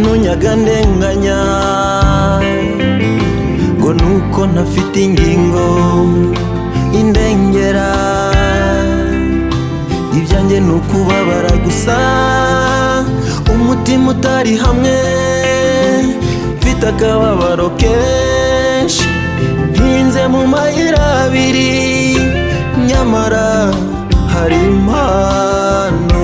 Nunyaga ndenganya ngo nuko ntafite ingingo indengera, ibyanjye ni ukubabara gusa, umutima utari hamwe, mfite akababaro kenshi, ntinze mu mayira abiri, nyamara hari impano.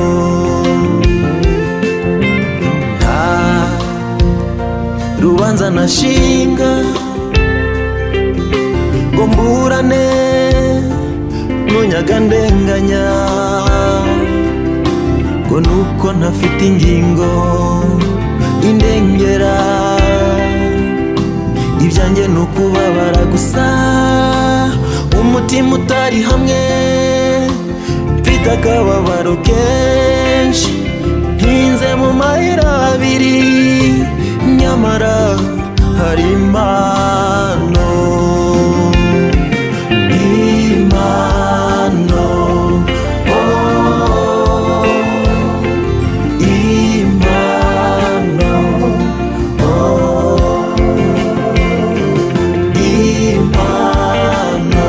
Rubanza nashinga ngo mburane nunyaga ndenganya ngo nuko ntafite ingingo indengera, ibyanjye ni ukubabara gusa, umutima utari hamwe, mfite akababaro kenshi, ntinze mu mayira abiri, nyamara hari impano. Impano, oh, impano, oh, impano,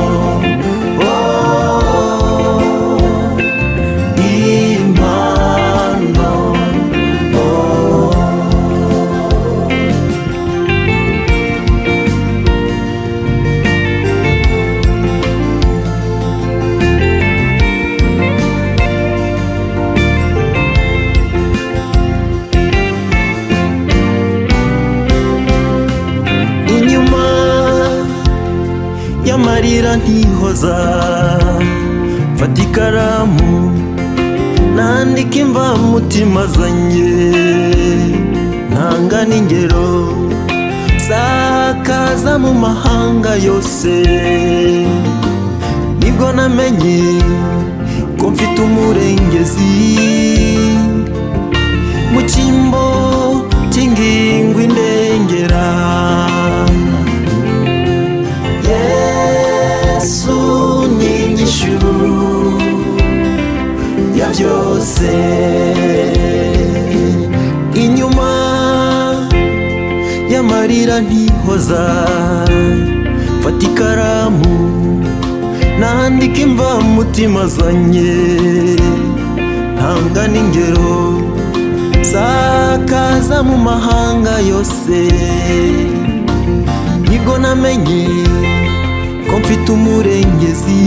oh, impano, oh. Inyuma y'amarira ntihoza, mfata ikaramu nandika imvamutima zanjye, ntanga n'ingero zakaza mu mahanga yose, nibwo namenye ko mfite umurengezi mu cyimbo cy'ingingo indengera. Yesu ni inyishu ya byose, inyuma y'amarira ntihoza, mfata ikaramu nandika imvamutima zanjye, ntanga n'ingero zakaza mu mahanga yose, nibwo namenye ko mfite umurengezi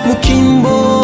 mu kimbo